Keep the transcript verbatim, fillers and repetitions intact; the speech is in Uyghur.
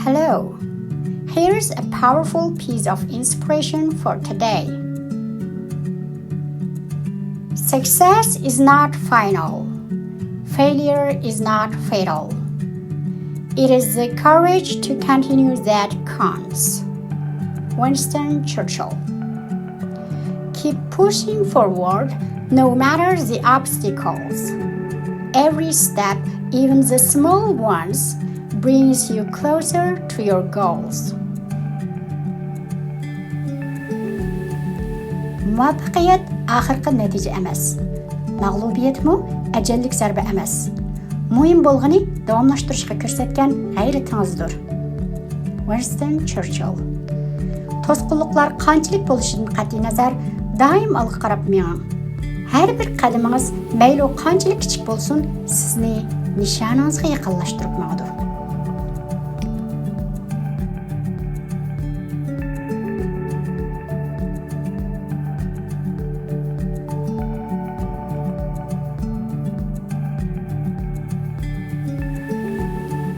Hello. Here's a powerful piece of inspiration for today. Success is not final. Failure is not fatal. It is the courage to continue that counts. Winston Churchill. Keep pushing forward no matter the obstacles. Every step, even the small ones, brings you closer to your goals. مۇۋەپپەقىيەت ئاخىرقى نەتىجە ئەمەس. مەغلۇبىيەتمۇ ئەجەللىك زەربە ئەمەس. مۇھىم بولغىنى داۋاملاشتۇرۇشقا كۆرسەتكەن غەيرىتىڭىزدۇر. ۋىنستون چېرچىل. توسقۇنلۇقلار قانچىلىك بولۇشىدىن قەتئىينەزەر، دائىم ئالغا قاراپ مېڭىڭ. ھەر بىر قەدىمىڭىز مەيلى ئۇ قانچىلىك كىچىك بولسۇن، سىزنى نىشانىڭىزغا يېقىنلاشتۇرۇپ ماڭىدۇ.